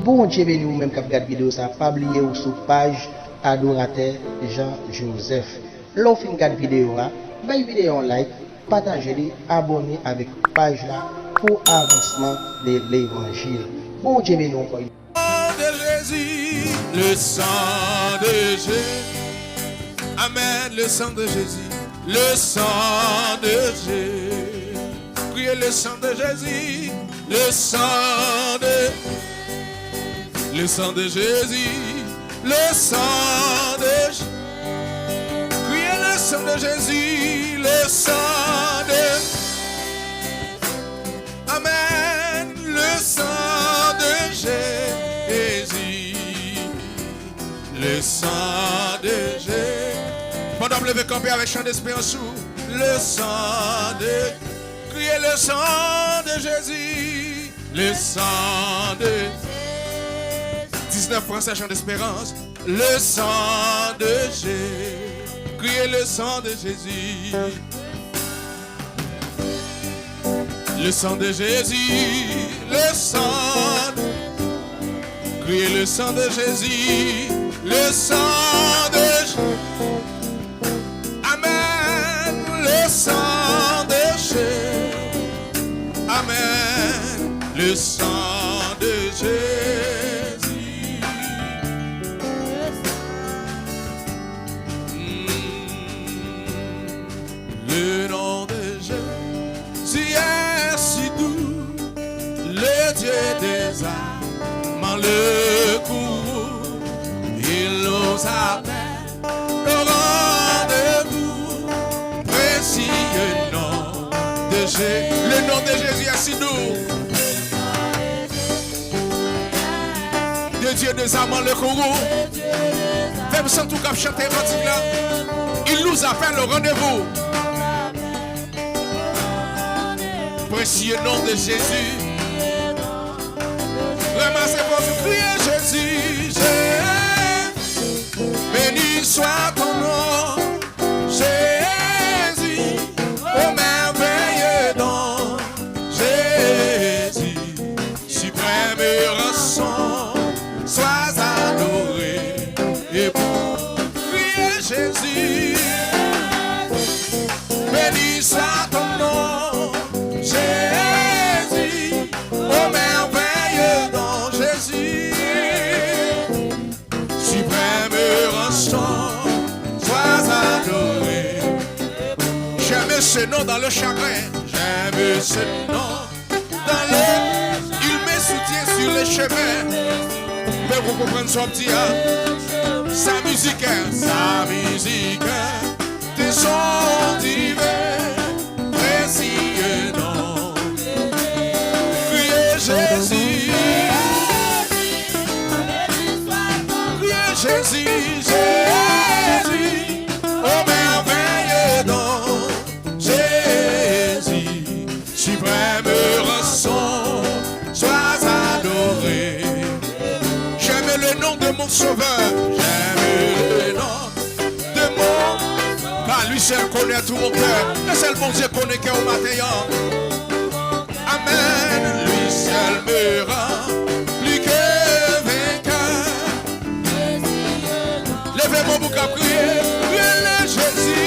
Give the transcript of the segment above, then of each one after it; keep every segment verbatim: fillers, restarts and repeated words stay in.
Bondye beni ou menm k ap gad videyo sa, pa bliye ou sou paj Adoratè Jean Joseph. Lè w fin gad videyo a, bay videyo a yon like, pataje li, abòne avèk paj la pou avansman de levanjil. Bondye beni w ankò. De Jésus, le sang de Jésus. Amen, le sang de Jésus, le sang de Jésus. Criez le sang de Jésus, le sang de, le sang de Jésus, le sang de, criez le sang de Jésus, le sang de, amen, le sang de Jésus, le sang de Jésus. Pandan w leve kanpe avèk chan desperans ou, le sang de, criez le sang de Jésus, le sang de, diznèf fransè chan desperans, le sang de Jésus, criez le sang de Jésus. Le sang de Jésus, le sang, criez le sang de Jésus, le sang de, amen, le sang de Jésus, amen, le sang de Jésus. Mm. Le nom de Jésus est si doux, le Dieu des armes, le courroux, il nous appelle au rendez-vous, précieux nom de Jésus. Le nom de Jésus est si doux. De Dieu des armes, le courroux. Fè m santi w k ap chante kantik la. Il nous appelle au rendez-vous. Précieux nom de Jésus. Ranmase fòs ou, kriye Jezi, Jezi. Béni soit ton nom, Jésus, au merveilleux nom, Jésus, suprême rançon, sois adoré et pour crier Jésus. Béni soit ton nom, Jésus, au merveilleux nom, Jésus, suprême rançon, sois adoré. J'aime ce nom dans le chagrin, j'aime ce nom dans le, il me soutient sur le chemin. Men ou konprann sa w ap di a? Sa mizik, sa mizik, te son diven, précieux nom. Kriye Jezi, kriye Jezi, Jezi, au merveilleux nom. Jésus, suprême rançon, sois adoré. J'aime le nom de mon Sauveur, j'aime le nom de mon. Car lui seul connaît tout mon cœur. Le seul Bondye konnen kè w maten an. Amen. Lui seul me rend plus que vainqueur. Leve men w pou w ka priye. Rele Jezi.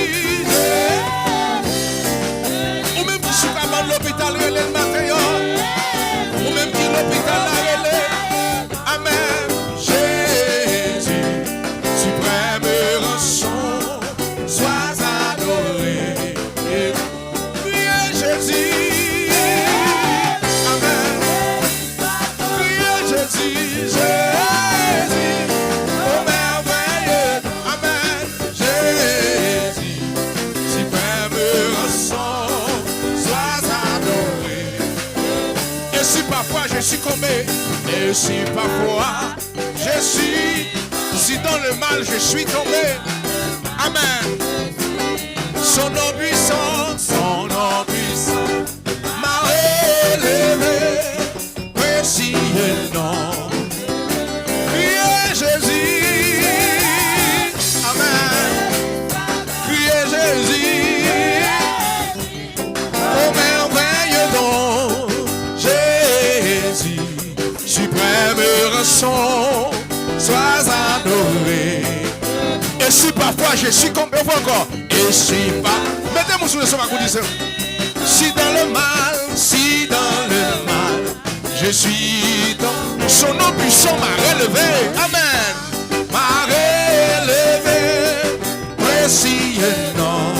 Ou menm ki sou kabann lopital, rele l maten an. Ou menm ki lopital la, rele. Amen. Jésus, suprême rançon, sois adoré. Kriye Jezi. Amen. Kriye Jezi, Jezi, o mèvèye. Amen. Jésus, suprême rançon, sois adoré. Et si parfois je suis tombé, et si parfois je suis, si dans le mal je suis tombé. Amen. Son nom puissant, son nom puissant m'a relevé. Précieux nom. Criez Jésus. Amen. Criez Jésus. Au merveilleux nom, Jésus, suprême son, sois adoré. Et si parfois je suis comme, on voit encore. Et si pas, mettez mon souvenir sur ma condition. Si dans le mal, si dans le mal, je suis ton, son nom puissant m'a relevé. Amen. M'a relevé. Précieux nom.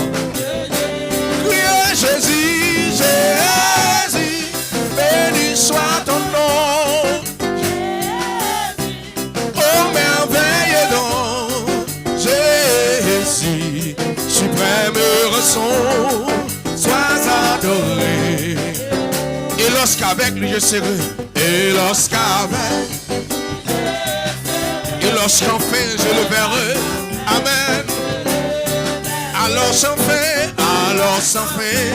Criez Jésus, Jésus, béni soit ton nom. Oh merveilleux don, Jésus, suprême rançon, sois adoré. Et lorsqu'avec lui je serai, et lorsqu'avec, et lorsqu'enfin je le verrai, amen. Alors sans fin, alors sans fin,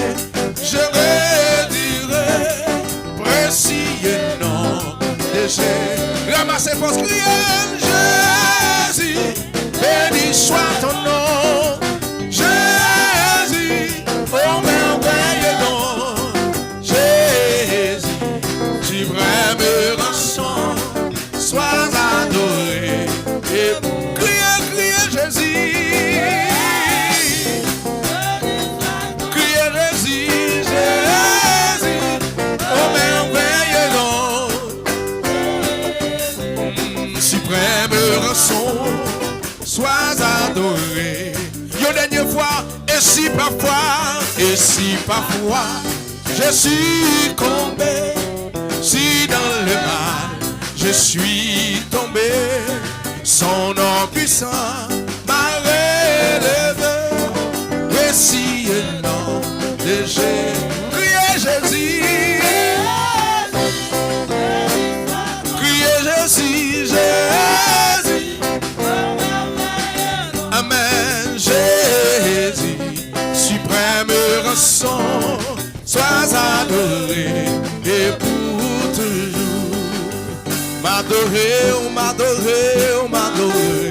je redirai, précieux nom de Jésus. Ramassez force, criez Jésus, béni soit ton nom. Jésus, au merveilleux nom. Jésus, suprême rançon, sois adoré. Et criez, criez Jésus. Criez Jésus, Jésus, au merveilleux nom. Mm, suprême rançon, sois adoré. Yon dènye fwa, et si parfois, et si parfois, je suis tombé, si dans le mal je suis tombé, son nom puissant m'a relevé. Précieux nom de Jésus. Criez Jésus. Criez Jésus, Jésus. Amen, Jésus, suprême rançon, sois adoré et pour toujours. M adore w, m adore w, m adore w.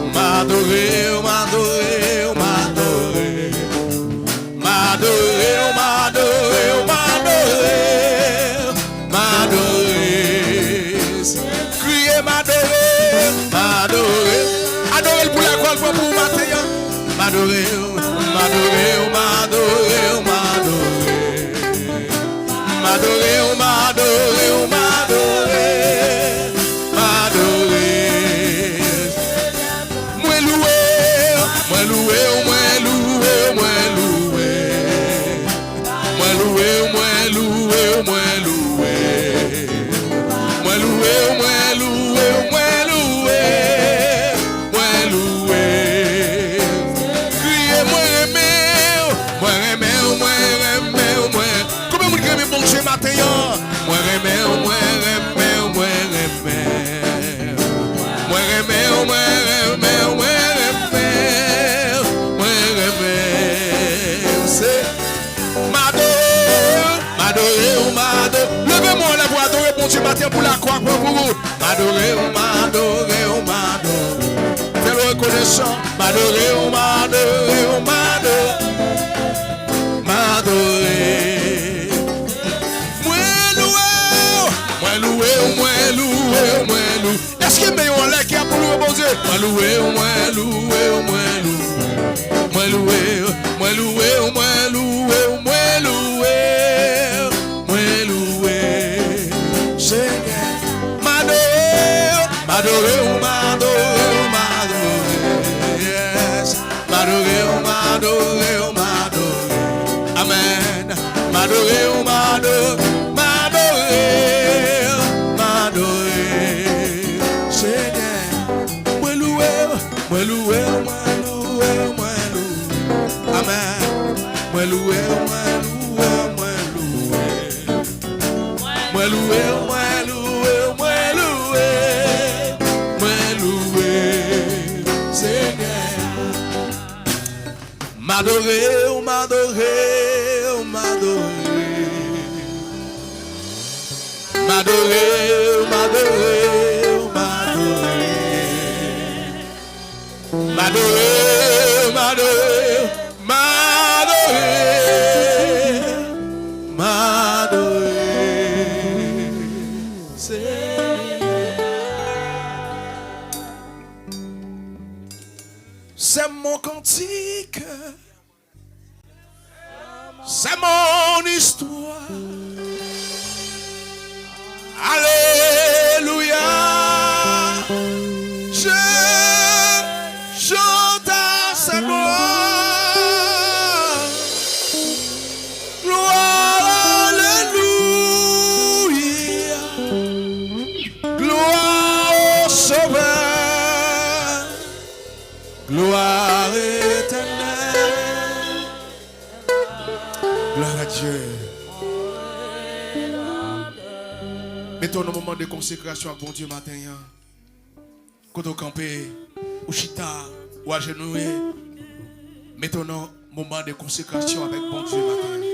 M adore w, m adore w, m adore w. M adore w, m adore w, m adore w, m adore w. Kriye, m adore w, m adore w. Adore l pou laglwa l pran pou ou maten an. M adore w, m adore w, m adore w, m adore w. M adore w, m adore w, m adore w, m adore w. Mwen louwe w, mwen louwe w, mwen louwe w, mwen louwe w. Mwen louwe w, mwen louwe w, mwen louwe w. Mwen louwe w, mwen louwe w, mwen louwe w, mwen louwe w. Kriye, mwen renmen w, mwen renmen w, mwen renmen w, mwen. Konbyen moun ki renmen Bondye maten an? Mwen renmen w, mwen renmen w, mwen renmen w. Mwen renmen w, mwen renmen w, mwen renmen w, mwen renmen w. Se, m adore w, m adore w, m adore. Leve men w anlè pou adore Bondye maten an pou laglwa k pran pou ou. M adore w, m adore w, m adore w. Fè l rekonesan. M adore w, m adore w, m adore w. M adore w. Mwen louwe w, mwen louwe w, mwen louwe w, mwen louwe w. Èske men yo anlè ki ap pou louwe Bondye? Mwen louwe w, mwen louwe w, mwen louwe w. Mwen louwe w, mwen louwe w, mwen louwe w, mwen louwe w, mwen louwe w. Senyè, m adore w, m adore w, m adore w, m adore w. Yes. M adore w, m adore w, m adore w. Amèn. M adore w, m adore w, m adore w, m adore w. Senyè, mwen louwe w, mwen louwe w, mwen louwe w, mwen louwe w. Amèn. Mwen louwe w, mwen louwe w, mwen louwe w. Mwen louwe w, mwen louwe w, mwen louwe w, mwen louwe w, Senyè. M adore w, m adore w, m adore w. M adore w, m adore w, m adore w. M adore w, m adore w, m adore w, m adore w. Senyè. C'est mon cantique, c'est mon histoire. Alléluia. Je chante à sa gloire. Gloire, alléluia. Gloire au Sauveur. Gloire éternelle. Gloire à Dieu. Mete w nan moman de konsekrasyon ak Bondye maten an. Kote w kanpe, ou chita, ou ajenouye. Mete w nan moman de konsekrasyon avèk Bondye maten an.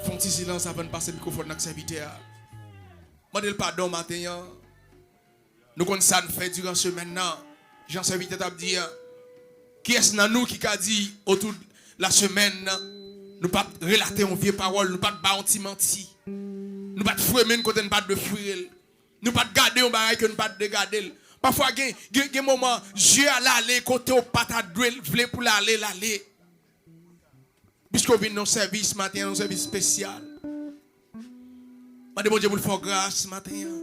Fè yon ti silans avan n pase mikwofòn nan ak sèvitè a. Mande l padon maten an. Nou konn sa n fè diran semèn nan. Jan sèvitè t ap di a, kiyès nan nou ki ka di otou lasemèn, nou pa t relate yon vye pawòl, nou pa t ba yon ti manti, nou pa t fremen n kote n pa t dwe fwire l, nou pa t gade yon bagay ke n pa t dwe gade l? Pafwa gen, gen, gen moman, je a l ale kote w pa ta dwe vle pou l ale, l ale. Piske w vin nan sèvis maten an, yon sèvis espesyal. Mande Bondye pou l fè w gras maten an.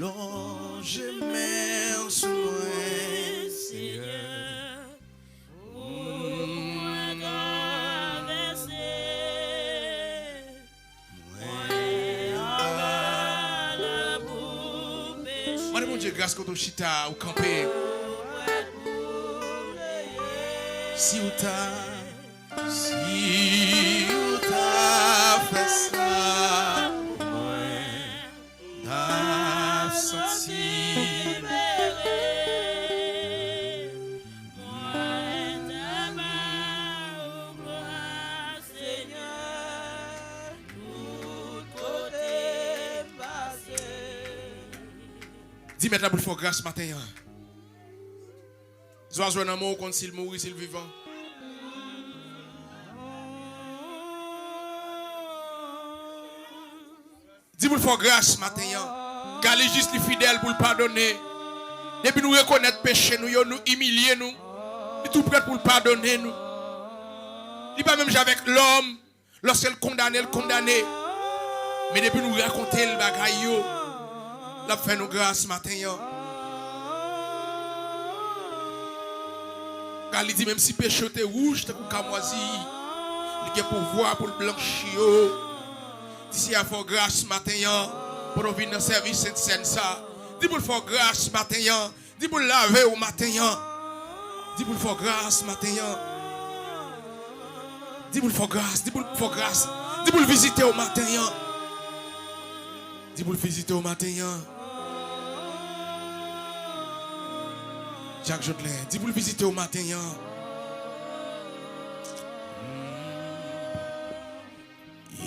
Lonje men w sou mwen, Senyè, pou mwen travèse. Mwen anba labou peche. Mande Bondye gras kote w chita, ou kanpe. Si w ta Si w ta fè sa, mwen ta santi m ere. Mwen ta ba ou glwa, Senyè, tout kote m pase. Di Mèt la pou l fè w gras maten an. Zwazo nan men w, ou konn si l mouri, si l vivan. Di pou l fè w gras maten an. Kal li jis, li fidèl pou l padone. Depi nou rekonèt peche nou yo, nou imilye nou, li tou prèt pou l padone nou. Li pa menm jan avèk lòm. Lòske l kondane, l kondane. Men depi nou rakonte l bagay yo, l ap fè nou gras maten an. Kal li di, menm si peche w te wouj tankou kamwazi, li gen pouvwa pou l blanchi yo. Di Seyè a fè w gras maten an, pandan w vin nan sèvis Sentsèn sa. Di pou l fè w gras maten an. Di pou l lave w maten an. Di pou l fè w gras maten an. Di pou l fè w gras, di pou l fè w gras. Di pou l vizite w maten an. Di pou l vizite w maten an. Jak Jodelin, di pou l vizite w maten an.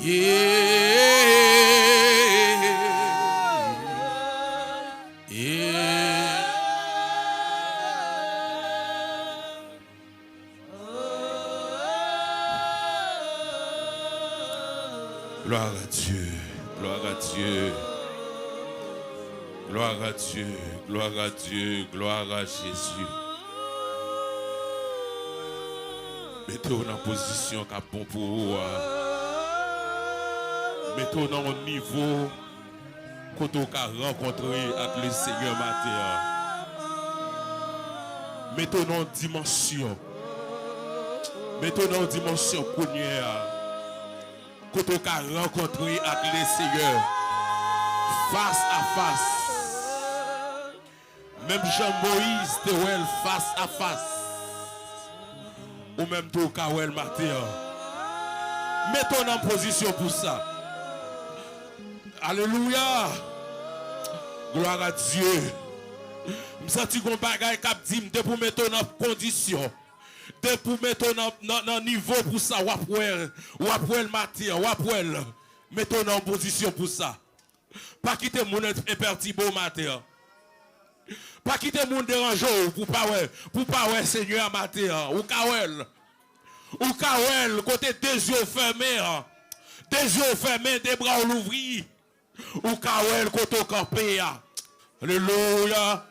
Yeah. Yeah. Gloire à Dieu, gloire à Dieu, gloire à Dieu, gloire à Dieu, gloire à Jésus. Mete w nan pozisyon k ap bon pou ou a. Mete w nan yon nivo kote w ka rankontre ak Lesenyè maten an. Mete w nan yon dimansyon. Mete w nan yon dimansyon kounye a. Kote w ka rankontre ak Lesenyè fas a fas. Menm jan Moyiz te wè l fas a fas, ou menm tou w ka wè l maten an. Mete w nan pozisyon pou sa. Alelouya! Gloire à Dieu! M santi gon bagay k ap di m depi w mete w nan kondisyon. Depi w mete w nan, nan, nan nivo pou sa, w ap wè l, w ap wè l maten an, w ap wè l. Mete w nan yon pozisyon pou sa. Pa kite moun en-, enpètibe w maten an. Pa kite moun deranje w pou pa wè, pou pa wè Senyè a maten an. Ou ka wè l. Ou ka wè l kote de zye w fèmen an. De zye w fèmen, de bra w louvri. Ou ka wè l kote w kanpe a. Alelouya.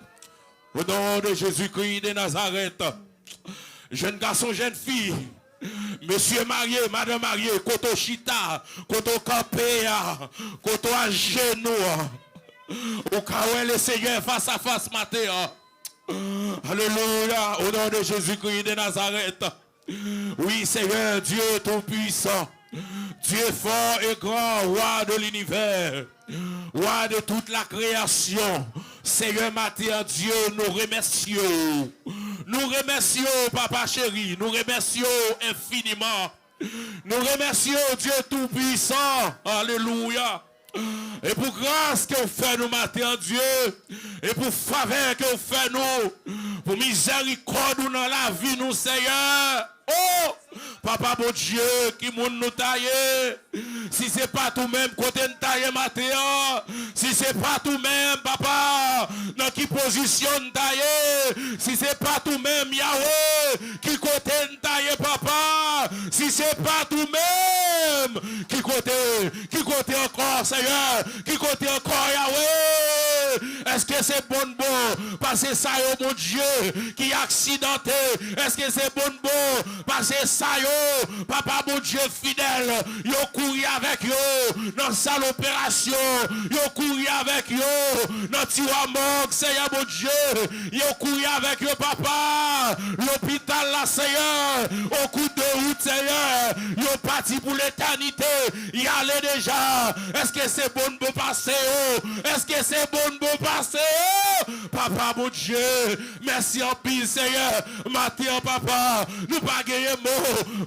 Au nom de Jésus-Christ de Nazareth. Jèn gason, jèn fi, mesye marye, madanm marye, kote w chita, kote w kanpe a, kote w ajenou a, ou ka wè Lesenyè fas a fas maten an. Alelouya, au nom de Jésus-Christ de Nazareth. Wi, Seyè, Dye toupisan, Dye fò e gran, Wa de linivè, Wa de tout la kreyasyon, Seyè, maten an, Dye, nou remèsye w. Nou remèsye w, Papa cheri, nou remèsye w enfiniman. Nou remèsye w, Dye toupisan. Alelouya. E pou gras ke w fè nou maten an, Dye, e pou favè ke w fè nou, pou mizèrikòd ou nan lavi nou, Seyè. O, Papa Bondye, ki moun nou ta ye? Si se pa t ou menm, kote n ta ye maten an? Si se pa t ou menm, Papa, nan ki pozisyon n ta ye? Si se pa t ou menm, Yawe, ki kote n ta ye, Papa? Si se pa t ou menm, ki kote, ki kote ankò, Seyè? Ki kote ankò, Yawe? Èske se bon bon pase sa yo, Bondye, ki aksidante? Èske se bon bon pase sa yo, Papa Bondye fidèl, yo kouri avèk yo nan sal operasyon, yo kouri avèk yo nan tiwa mòg, Seyè Bondye, yo kouri avèk yo, Papa, lopital la, Seyè, o kou de wout, Seyè, yo pati pou letènite, y ale deja. Èske se bon bon pase yo? Èske se bon bon pase yo? Papa Bondye, mèsi anpil, Seyè. Maten an, Papa, nou pa genyen mo.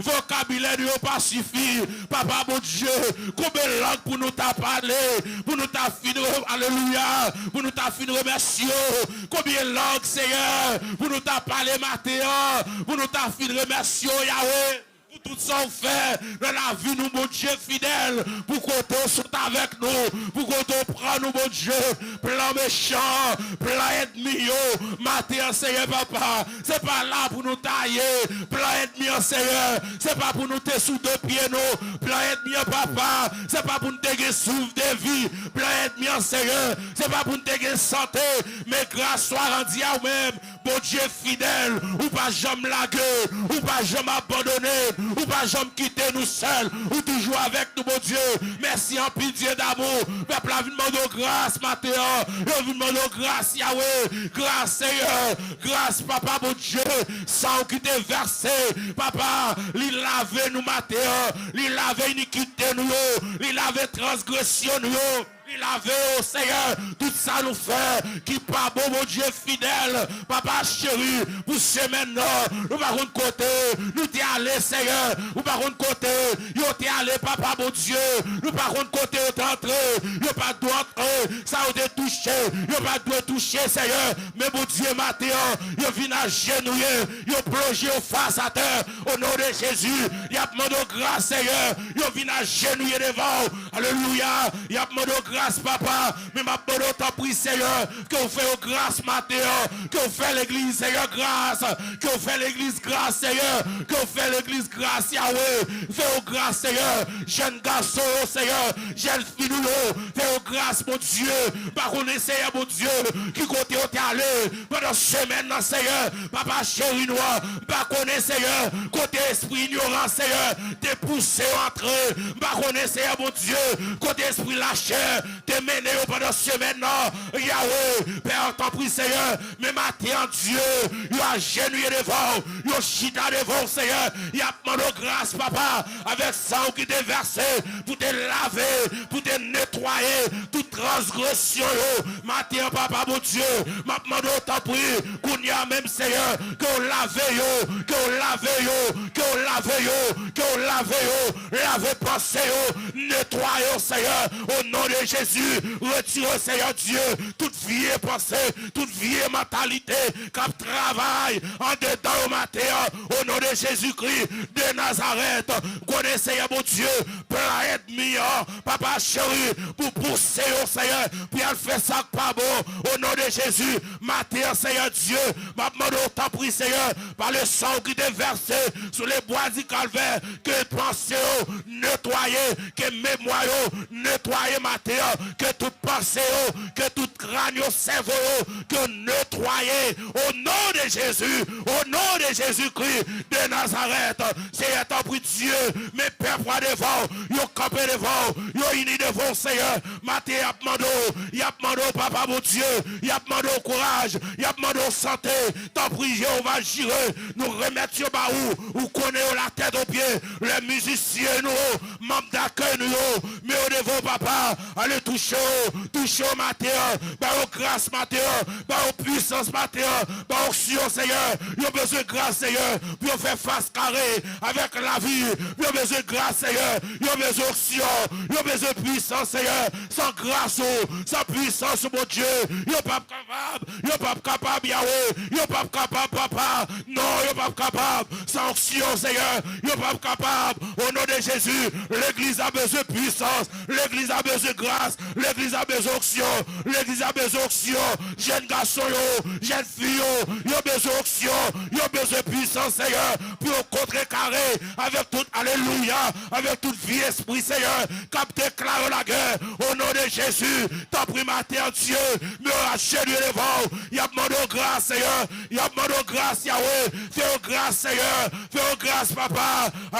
Vokabilè nou yo pa sifi. Papa Bondye, konbyen lang pou nou ta pale, pou nou ta fin re-, alelouya, pou nou ta fin remèsye w? Konbyen lang, Seyè, pou nou ta pale maten an, pou nou ta fin remèsye w, Yawe? Pou tout sa w fè nan lavi nou, Bondye fidèl, pou kote w sot avèk nou, pou kote w pran nou, Bondye. Plan mechan, plan ènmi yo, maten an, Seyè Papa, se pa la pou nou ta ye. Plan ènmi an, Seyè, se pa pou nou te sou de pye nou. Plan ènmi an, Papa, se pa pou nou te gen souf de vi. Plan ènmi an, Seyè, se pa pou nou te gen sante. Men gras swa randi a ou menm. Bondye fidèl, ou pa janm lage, ou pa janm abandone, ou pa janm kite nou sèl, ou toujou avèk nou, Bondye. Mèsi anpil, Dye damou. Pèp la vin mande w gras maten an, yo vin mande w gras, Yawe, gras, Seyè, gras, Papa Bondye. San w ki te vèse, Papa, li lave nou maten an, li lave inikite nou yo, li lave transgresyon nou yo. Li lave yo, Seyè, tout sa nou fè ki pa bon, Bondye fidèl, Papa cheri, pou semèn nan, nou pa konn kote nou te ale, Seyè, nou pa konn kote yo te ale, Papa Bondye, nou pa konn kote yo te antre, yo pa t dwe antre, sa yo te touche, yo pa t dwe touche, Seyè, men Bondye, maten an, yo vin ajenouye, yo plonje yo fas atè, o non de Jezi, y ap mande w gras, Seyè, yo vin ajenouye devan w, alelouya, y ap mande w gras, papa, men m ap mande w, tanpri, Seyè, ke w fè yo gras maten an, ke w fè legliz, Seyè, gras, ke w fè legliz gras, Seyè, ke w fè legliz gras, Yawe, fè yo gras, Seyè, jèn gason yo, Seyè, jèn fi nou yo, fè yo gras, Bondye, m pa konnen, Seyè, Bondye, ki kote yo te ale pandan semèn nan, Seyè, papa cheri nou an, m pa konnen, Seyè, kote espri inyoran, Seyè, te pouse yo antre, m pa konnen, Seyè, Bondye, kote espri lachè, te mennen yo pandan semèn nan. Yawe, Pè, tanpri, Seyè, men maten an, Dye, yo ajenouye devan w, yo chita devan w, Seyè, y ap mande w gras, papa, avèk san w ki te vèse, pou te lave, pou te netwaye tout transgresyon yo. Maten an, papa Bondye, m ap mande w, tanpri, kounye a menm, Seyè, ke w lave yo, ke w lave yo, ke w lave yo, ke w lave yo, lave panse yo, netwaye yo, Seyè, o non de Jezi, retire, Seyè Dye, tout vye panse, tout vye mantalite k ap travay andedan yo maten an, o non de Jezikri de Nazarèt. Konnen, Seyè Bondye, plan ènmi an, papa cheri, pou pouse yo, Seyè, pou y al fè sa k pa bon, o non de Jezi, maten an, Seyè Dye, m ap mande w, tanpri, Seyè, pa le san w ki te vèse sou le bwa di Kalvè, ke panse yo netwaye, ke memwa yo netwaye maten an, ke tout panse yo, ke tout kràn yo, sèvo yo, ke netwaye, o non de Jezi, o non de Jezikri de Nazarèt. Seyè, tanpri, Dye, men pèp la devan w, yo kanpe devan w, yo ini devan w, Seyè, maten y ap mande w, y ap mande w, papa Bondye, y ap mande w kouraj, y ap mande w sante, tanpri, Jewova Jire, nou remèt yo ba ou, ou konnen yo latèt o pye, lè mizisyen nou yo, manm dakèy nou yo, men yo devan w, papa, ale touche yo, touche yo maten an, ba yo gras maten an, ba yo pwisans maten an, ba yo onksyon, Seyè, yo bezwen gras, Seyè, pou yo fè fas kare avèk lavi, yo bezwen gras, Seyè, yo bezwen onksyon, yo bezwen pwisans, Seyè, san gras ou, san pwisans ou, Bondye, yo p ap kapab, yo p ap kapab, Yawe, yo p ap kapab, papa, non, yo p ap kapab, san onksyon, Seyè, yo p ap kapab, o non de Jezi, legliz la bezwen pwisans, legliz la bezwen gras, legliz la bezwen onksyon, legliz la bezwen onksyon, jèn gason yo, jèn fi yo, yo bezwen onksyon, yo bezwen pwisans, Seyè, pou yo kontrekare avèk tout, alelouya, avèk tout vye espri, Seyè, k ap deklare lagè, o non de Jezi, tanpri, maten an, Dye, men yo ajenouye devan w, y ap mande w gras, Seyè, y ap mande w gras, Yawe, fè yo gras, Seyè, fè yo gras, papa,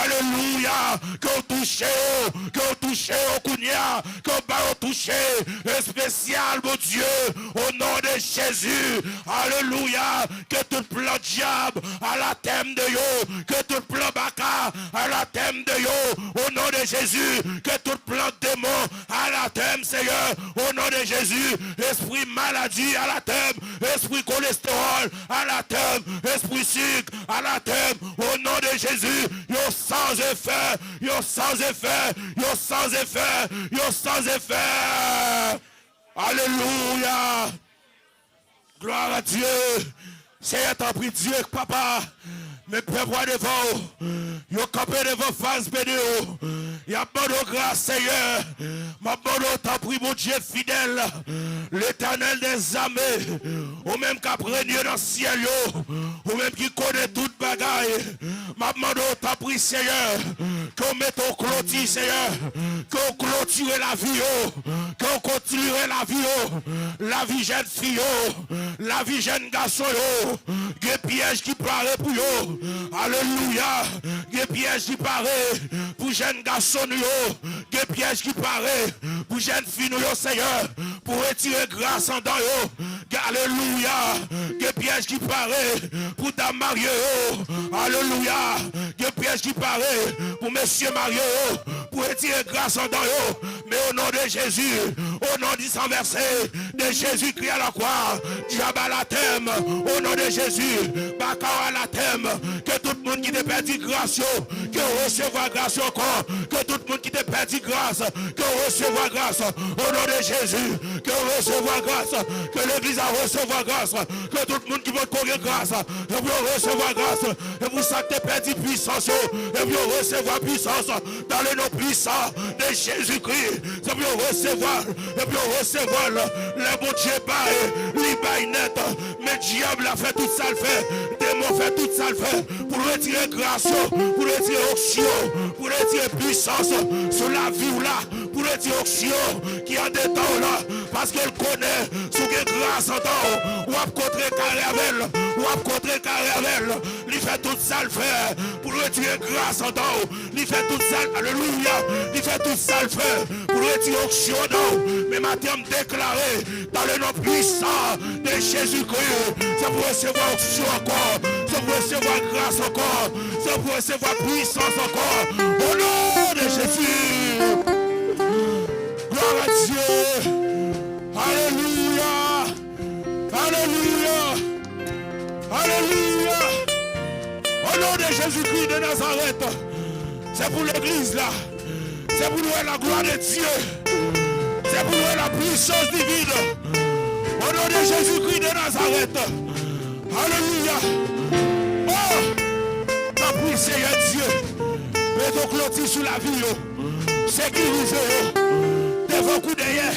alelouya, ke w touche yo, ke w touche yo kounye a, ke w ba yo touche espesyal, Bondye, o non de Jezi, alelouya, ke tout plan dyab anatèm de yo, ke tout plan baka anatèm de yo, o non de Jezi, ke tout plan demon anatèm, Seyè, o non de Jezi, espri maladi anatèm, espri kolestewòl anatèm, espri sik anatèm, o non de Jezi, yo san efè, yo san efè, yo san efè, yo san efè. Alelouya! Glwa a Dye! Seyè, tanpri, Dye, papa, men pèp la devan w. Yo kanpe devan fas beni w. Y ap mande w gras, Seyè. M ap mande w, tanpri, Bondye fidèl, Letènèl dèzame, ou menm k ap renye nan syèl yo, ou menm ki konnen tout bagay, m ap mande w, tanpri, Seyè, ke w mete yon kloti, Seyè, ke w klotire lavi yo, ke w klotire lavi yo, lavi jèn fi yo, lavi jèn gason yo, gen pyèj ki pare pou yo. Alelouya! Gen pyèj ki pare pou jèn gason nou yo. Gen pyèj ki pare pou jèn fi nou yo, Seyè, pou retire gras andan yo. Gen, alelouya! Gen pyèj ki pare pou dam marye yo. Alelouya! Gen pyèj ki pare pou mesye marye yo, pou retire gras andan yo. Men o non de Jezi, o non di san vèse de Jezikri a la kwa, dyab anatèm, o non de Jezi, baka w anatèm, ke tout moun ki te pèdi gras yo, ke yo resevwa gras yo ankò, ke tout moun ki te pèdi gras, ke yo resevwa gras, o non de Jezi, ke yo resevwa gras, ke legliz la resevwa gras, ke tout moun ki potko gen gras, epi yo resevwa gras, epi sa k te pèdi pwisans yo, epi yo resevwa pwisans, dans le nom puissant de Jésus-Christ, epi yo resevwa epi yo resevwa l. Lè Bondye bay, li bay nèt. Men dyab la fè tout sa l fè, demon fè tout sa l fè pou l retire gras yo, pou l retire onksyon, pou l retire pwisans sou lavi w la, pou l retire onksyon ki andedan w la. Paske l konnen, si w gen gras andan w, w ap kontrekare avè l, w ap kontrekare avè l. Li fè tout sa l fè pou l retire gras andan w. Li fè tout sa l, alelouya, li fè tout sa l fè pou l retire onksyon andan w. Men maten an, m deklare, dans le nom puissant de Jésus-Christ, se pou w resevwa onksyon ankò, se pou w resevwa gras ankò, se pou w resevwa pwisans ankò. Au nom de Jésus. Gloire à Dieu. Alelouya. Alelouya. Alelouya. Au nom de Jésus-Christ de Nazareth. Se pou legliz la. Se pou nou wè la gloire de Dieu. Se pou nou wè la puissance divine. Au nom de Jésus-Christ de Nazareth. Alelouya. Oh! Tanpri, Seyè Dye, mete yon kloti sou lavi yo. Sekirize yo. Devan kou dèyè.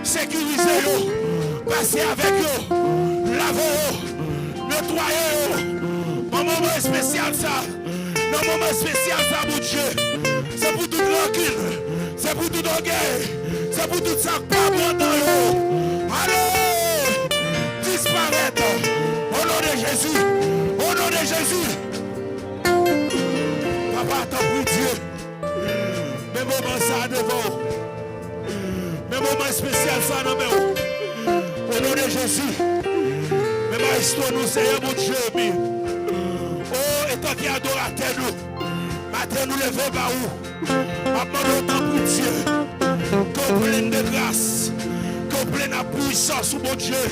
Sekirize yo. Pase avèk yo. Lave yo. Netwaye yo. Nan moman espesyal sa. Nan moman espesyal sa, Bondye. Se pou tout rankin. Se pou tout ògèy. Se pou tout sa k pa bon nan yo. Ale! Disparèt. Au nom de Jésus. Au nom de Jésus. Papa, tanpri, Dye. Men moman sa a devan w. Men moman espesyal sa a nan men w. O non de Jezi. Men maestro nou, Seyè Bondye, mi. O, etanke adoratè nou, maten nou leve ba ou. M ap mande w tanpri, Dye, ke w plen de gras, ke w plen ak pwisans ou, Bondye.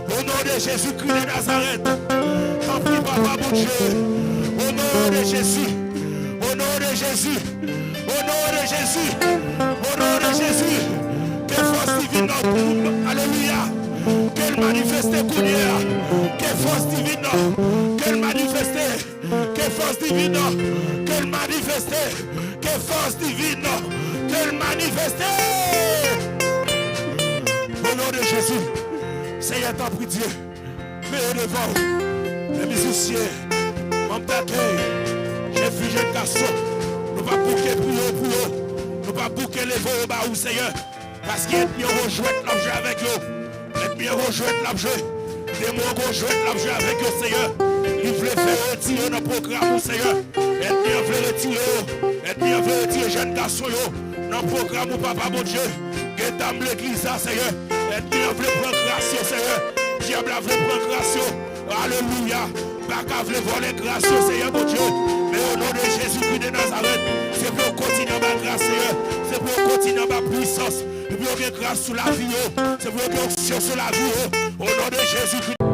O non de Jezikri de Nazarèt. Tanpri, Papa Bondye. O non de Jezi. O non de Jezi. O non de Jezi. O non de Jezi. Ke fòs diven nan, alelouya, ke l manifeste kounye a. Ke fòs diven nan, ke l manifeste. Ke fòs diven nan, ke l manifeste. Ke fòs diven nan, ke l manifeste. O non de Jezi. Seyè, tanpri, Dye. Men yo devan w. Men mizisyen, manm dakèy, jèn fi, jèn gason, nou p ap bouke priye pou yo. Nou p ap bouke leve yo ba ou, Seyè. Paske ènmi an gon jwèt l ap jwe avèk yo. Ènmi an gon jwèt l ap jwe. Demon an gon jwèt l ap jwe avèk yo, Seyè. Li vle fè yo retire yo nan pwogram ou, Seyè. Ènmi an vle retire yo. Ènmi an vle retire jèn gason yo nan pwogram ou, Papa Bondye. Gen dam legliz la, Seyè. Ènmi an vle pran gras yo, Seyè. Dyab la vle pran gras yo. Alelouya. Baka vle vòlè gras yo, Seyè Bondye. Men o non de Jezikri de Nazarèt, se pou yo kontinye anba gras, Seyè. Se pou yo kontinye anba pwisans. Se pou yo gen gras sou lavi yo. Se pou yo gen onksyon sou lavi yo. O non de Jezikri.